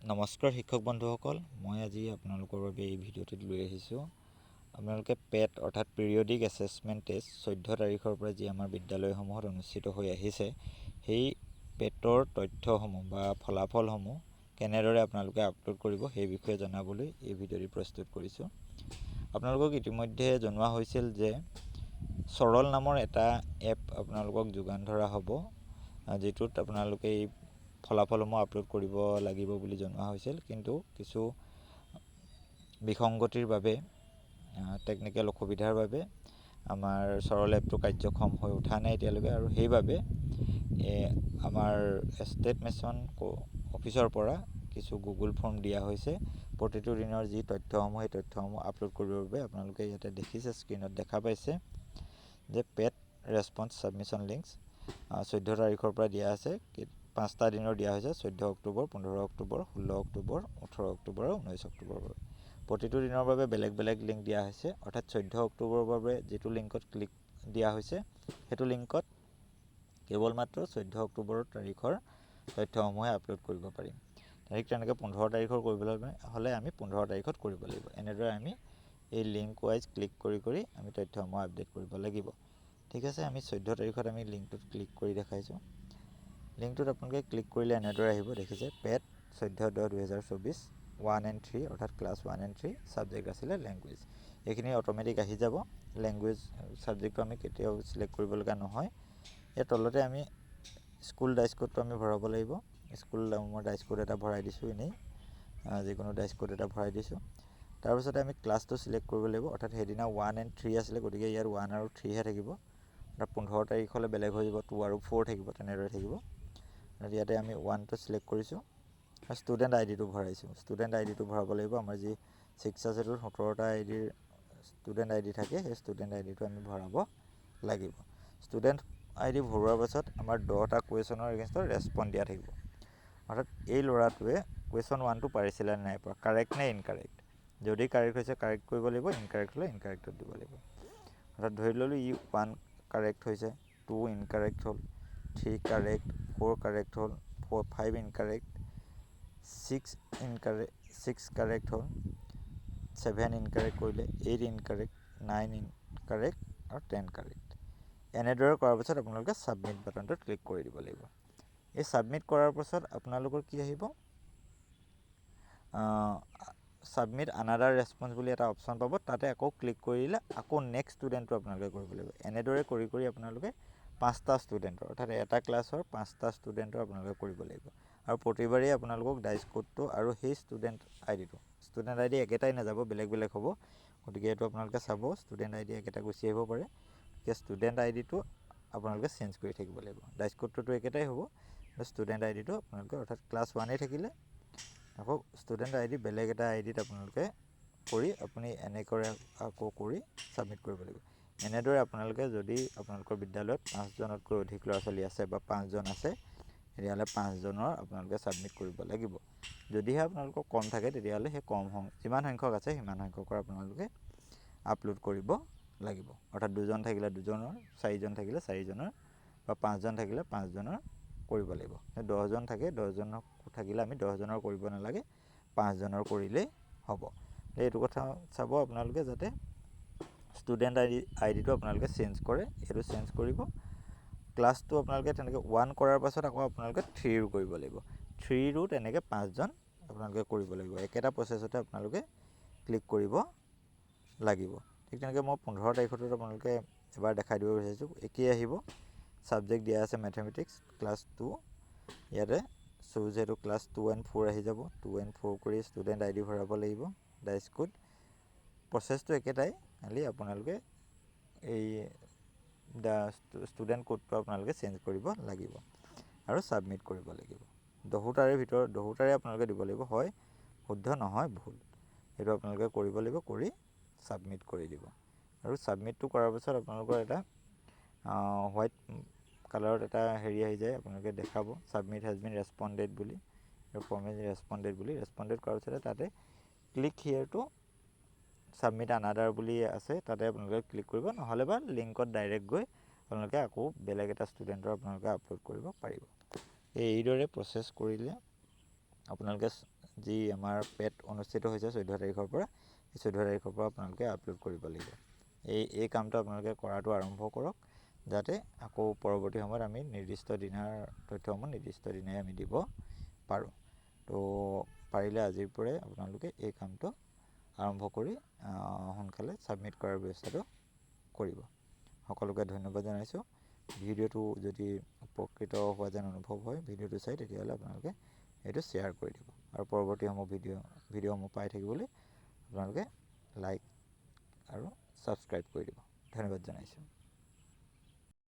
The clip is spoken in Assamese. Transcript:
নমস্কাৰ শিক্ষক বন্ধুসকল, মই আজি আপোনালোকৰ বাবে এই ভিডিঅ'টোত লৈ আহিছোঁ আপোনালোকে পেট অৰ্থাৎ পিৰিয়ডিক এছেচমেণ্ট টেষ্ট 14 তাৰিখৰ পৰা যি আমাৰ বিদ্যালয়সমূহত অনুষ্ঠিত হৈ আহিছে, সেই পেটৰ তথ্যসমূহ বা ফলাফলসমূহ কেনেদৰে আপোনালোকে আপলোড কৰিব, সেই বিষয়ে জনাবলৈ এই ভিডিঅ'টি প্ৰস্তুত কৰিছোঁ। আপোনালোকক ইতিমধ্যে জনোৱা হৈছিল যে সৰল নামৰ এটা এপ আপোনালোকক যোগান ধৰা হ'ব, যিটোত আপোনালোকে এই ফলাফলসমূহ আপলোড কৰিব লাগিব বুলি জনোৱা হৈছিল। কিন্তু কিছু বিসংগতিৰ বাবে, টেকনিকেল অসুবিধাৰ বাবে আমাৰ সৰল এপটো কাৰ্যক্ষম হৈ উঠা নাই এতিয়ালৈকে আৰু সেইবাবে আমাৰ ষ্টেট মিছন অফিচৰ পৰা কিছু গুগল ফৰ্ম দিয়া হৈছে প্ৰতিটো দিনৰ যি তথ্যসমূহ, সেই তথ্যসমূহ আপলোড কৰিবৰ বাবে। আপোনালোকে ইয়াতে দেখিছে, স্ক্ৰীণত দেখা পাইছে যে পেট ৰেছপন্স ছাবমিশ্যন লিংকছ 14 তাৰিখৰ পৰা দিয়া আছে। পাঁচটা দিনৰ দিয়া হৈছে: 14 অক্টোবৰ, 15 অক্টোবৰ, 16 অক্টোবৰ, 18 অক্টোবৰ আৰু 19 অক্টোবৰৰ বাবে। প্ৰতিটো দিনৰ বাবে বেলেগ বেলেগ লিংক দিয়া হৈছে। অৰ্থাৎ 14 অক্টোবৰৰ বাবে যিটো লিংকত ক্লিক দিয়া হৈছে, সেইটো লিংকত কেৱল মাত্ৰ 14 অক্টোবৰৰ তাৰিখৰ তথ্যসমূহে আপলোড কৰিব পাৰিম। ঠিক তেনেকৈ 15 তাৰিখৰ কৰিবলৈ হ'লে আমি 15 তাৰিখত কৰিব লাগিব। এনেদৰে আমি এই লিংক ৱাইজ ক্লিক কৰি কৰি আমি তথ্যসমূহ আপডেট কৰিব লাগিব। ঠিক আছে, আমি 14 তাৰিখত আমি লিংকটোত ক্লিক কৰি দেখাইছোঁ। লিংকটোত আপোনালোকে ক্লিক কৰিলে এনেদৰে আহিব। দেখিছে, পেট 14/10/2024, 1 and 3, অৰ্থাৎ class 1 and 3, subject আছিলে লেংগুৱেজ। এইখিনি অট'মেটিক আহি যাব। লেংগুৱেজ ছাবজেক্টটো আমি কেতিয়াও চিলেক্ট কৰিব লগা নহয়। ইয়াৰ তলতে আমি স্কুল ডাইচ কোডটো আমি ভৰাব লাগিব। স্কুল মই ডাইচ কোড এটা ভৰাই দিছোঁ, এনেই যিকোনো ডাইচ কোড এটা ভৰাই দিছোঁ। তাৰপিছতে আমি ক্লাছটো চিলেক্ট কৰিব লাগিব। অৰ্থাৎ সেইদিনা 1 এণ্ড 3 আছিলে, গতিকে ইয়াত 1 আৰু 3হে থাকিব। অৰ্থাৎ 15 তাৰিখ হ'লে বেলেগ হৈ যাব, 2 আৰু 4 থাকিব, তেনেদৰে থাকিব। ইয়াতে আমি 1টো চিলেক্ট কৰিছোঁ। ষ্টুডেণ্ট আই ডিটো ভৰাইছোঁ। ষ্টুডেণ্ট আই ডিটো ভৰাব লাগিব। আমাৰ যি শিক্ষা সেতুৰ 17টা আই ডিৰ ষ্টুডেণ্ট আই ডি থাকে, সেই ষ্টুডেণ্ট আই ডিটো আমি ভৰাব লাগিব। ষ্টুডেণ্ট আই ডি ভৰোৱাৰ পাছত আমাৰ 10টা কুৱেশ্যনৰ এগেইনষ্টত ৰেচপণ্ড দিয়া থাকিব। অৰ্থাৎ এই ল'ৰাটোৱে কুৱেশ্যন 1টো পাৰিছিলে নে নাই পৰা, কাৰেক্ট নে ইনকাৰেক্ট। যদি কাৰেক্ট হৈছে, কাৰেক্ট কৰিব লাগিব, ইনকাৰেক্ট হ'লে ইনকাৰেক্টত দিব লাগিব। অৰ্থাৎ ধৰি ল'লোঁ ই 1 কাৰেক্ট হৈছে, 2 ইনকাৰেক্ট হ'ল, 3 কাৰেক্ট, 4 কাৰেক্ট হ'ল, 4, 5 incorrect, 6 incorrect, 6 correct হ'ল, 7 ইনকাৰেক্ট কৰিলে, 8 ইনকাৰেক্ট, 9 ইনকাৰেক্ট আৰু 10 কাৰেক্ট। এনেদৰে কৰাৰ পাছত আপোনালোকে ছাবমিট বাটনটোত ক্লিক কৰি দিব লাগিব। এই ছাবমিট কৰাৰ পাছত আপোনালোকৰ কি আহিব? ছাবমিট আনাডাৰ ৰেচপঞ্চ বুলি এটা অপশ্যন পাব। তাতে আকৌ ক্লিক কৰি দিলে আকৌ নেক্সট ষ্টুডেণ্টটো আপোনালোকে কৰিব লাগিব। এনেদৰে কৰি কৰি আপোনালোকে পাঁচটা ষ্টুডেণ্টৰ, অৰ্থাৎ এটা ক্লাছৰ পাঁচটা ষ্টুডেণ্টৰ আপোনালোকে কৰিব লাগিব। আৰু প্ৰতিবাৰেই আপোনালোকক ডাইচ কোডটো আৰু সেই ষ্টুডেণ্ট আই ডিটো, ষ্টুডেণ্ট আই ডি একেটাই নাযাব, বেলেগ বেলেগ হ'ব। গতিকে এইটো আপোনালোকে চাব, ষ্টুডেণ্ট আই ডি একেটা গুচি আহিব পাৰে। গতিকে ষ্টুডেণ্ট আই ডিটো আপোনালোকে চেঞ্জ কৰি থাকিব লাগিব। ডাইচ কোডটোতো একেটাই হ'ব, ষ্টুডেণ্ট আই ডিটো আপোনালোকে, অৰ্থাৎ ক্লাছ 1েই থাকিলে আকৌ ষ্টুডেণ্ট আই ডি বেলেগ এটা আই ডিত আপোনালোকে কৰি আপুনি এনেকৈ আকৌ কৰি ছাবমিট কৰিব লাগিব। এনেদৰে আপোনালোকে যদি আপোনালোকৰ বিদ্যালয়ত পাঁচজনতকৈ অধিক ল'ৰা ছোৱালী আছে বা পাঁচজন আছে, তেতিয়াহ'লে পাঁচজনৰ আপোনালোকে ছাবমিট কৰিব লাগিব। যদিহে আপোনালোকৰ কম থাকে, তেতিয়াহ'লে সেই কম যিমান সংখ্যক আছে, সিমান সংখ্যকৰ আপোনালোকে আপলোড কৰিব লাগিব। অৰ্থাৎ দুজন থাকিলে দুজনৰ, চাৰিজন থাকিলে চাৰিজনৰ বা পাঁচজন থাকিলে পাঁচজনৰ কৰিব লাগিব। 10জন থাকে, 10জনক থাকিলে আমি 10জনৰ কৰিব নালাগে, পাঁচজনৰ কৰিলেই হ'ব। এইটো কথা চাব আপোনালোকে যাতে ষ্টুডেণ্ট আই ডিটো আপোনালোকে চেঞ্জ কৰে। এইটো চেঞ্জ কৰিব। ক্লাছটো আপোনালোকে তেনেকৈ 1 কৰাৰ পাছত আকৌ আপোনালোকে 3ৰো কৰিব লাগিব। 3ৰো তেনেকৈ পাঁচজন আপোনালোকে কৰিব লাগিব। একেটা প্ৰচেছতে আপোনালোকে ক্লিক কৰিব লাগিব। ঠিক তেনেকৈ মই 15 তাৰিখতো আপোনালোকে এবাৰ দেখাই দিব বিচাৰিছোঁ। একেই আহিব। ছাবজেক্ট দিয়া আছে মেথমেটিক্স, ক্লাছ 2। ইয়াতে চুজ সেইটো ক্লাছ 2 এণ্ড 4 আহি যাব। 2 এণ্ড 4 কৰি ষ্টুডেণ্ট আই ডি ভৰাব লাগিব, ডাইচ কোড। প্ৰচেছটো একেটাই, খালি আপোনালোকে এই ষ্টুডেণ্ট কোডটো আপোনালোকে চেঞ্জ কৰিব লাগিব আৰু ছাবমিট কৰিব লাগিব। 10টাৰে ভিতৰত 10টাৰে আপোনালোকে দিব লাগিব, হয় শুদ্ধ, নহয় ভুল। সেইটো আপোনালোকে কৰিব লাগিব, কৰি ছাবমিট কৰি দিব। আৰু ছাবমিটটো কৰাৰ পাছত আপোনালোকৰ এটা হোৱাইট কালাৰত এটা হেৰি আহি যায়। আপোনালোকে দেখাব "ছাবমিট হেজ বিন ৰেচপণ্ডেড" বুলি, ফৰ্ম is ৰেচপণ্ডেড বুলি। ৰেচপণ্ডেড কৰাৰ পিছতে তাতে "click here to submit another" বুলি আছে, তাতে আপোনালোকে ক্লিক কৰিব। নহ'লে বা লিংকত ডাইৰেক্ট গৈ আপোনালোকে আকৌ বেলেগ এটা ষ্টুডেণ্টৰ আপোনালোকে আপলোড কৰিব পাৰিব। এইদৰে প্ৰচেছ কৰিলে আপোনালোকে যি আমাৰ পেট অনুষ্ঠিত হৈছে 14 তাৰিখৰ পৰা, সেই 14 তাৰিখৰ পৰা আপোনালোকে আপলোড কৰিব লাগিব। এই কামটো আপোনালোকে কৰাটো আৰম্ভ কৰক, যাতে আকৌ পৰৱৰ্তী সময়ত আমি নিৰ্দিষ্ট দিনাৰ তথ্যসমূহ নিৰ্দিষ্ট দিনাই আমি দিব পাৰোঁ। তো পাৰিলে আজিৰ পৰাই আপোনালোকে এই কামটো আৰম্ভ কৰি সোনকালে ছাবমিট কৰাৰ ব্যৱস্থাটো কৰিব। সকলোকে ধন্যবাদ জনাইছোঁ। ভিডিঅ'টো যদি উপকৃত হোৱা যেন অনুভৱ হয় ভিডিঅ'টো চাই, তেতিয়াহ'লে আপোনালোকে এইটো শ্বেয়াৰ কৰি দিব আৰু পৰৱৰ্তী সমূহ ভিডিঅ'সমূহ পাই থাকিবলৈ আপোনালোকে লাইক আৰু ছাবস্ক্ৰাইব কৰি দিব। ধন্যবাদ জনাইছোঁ।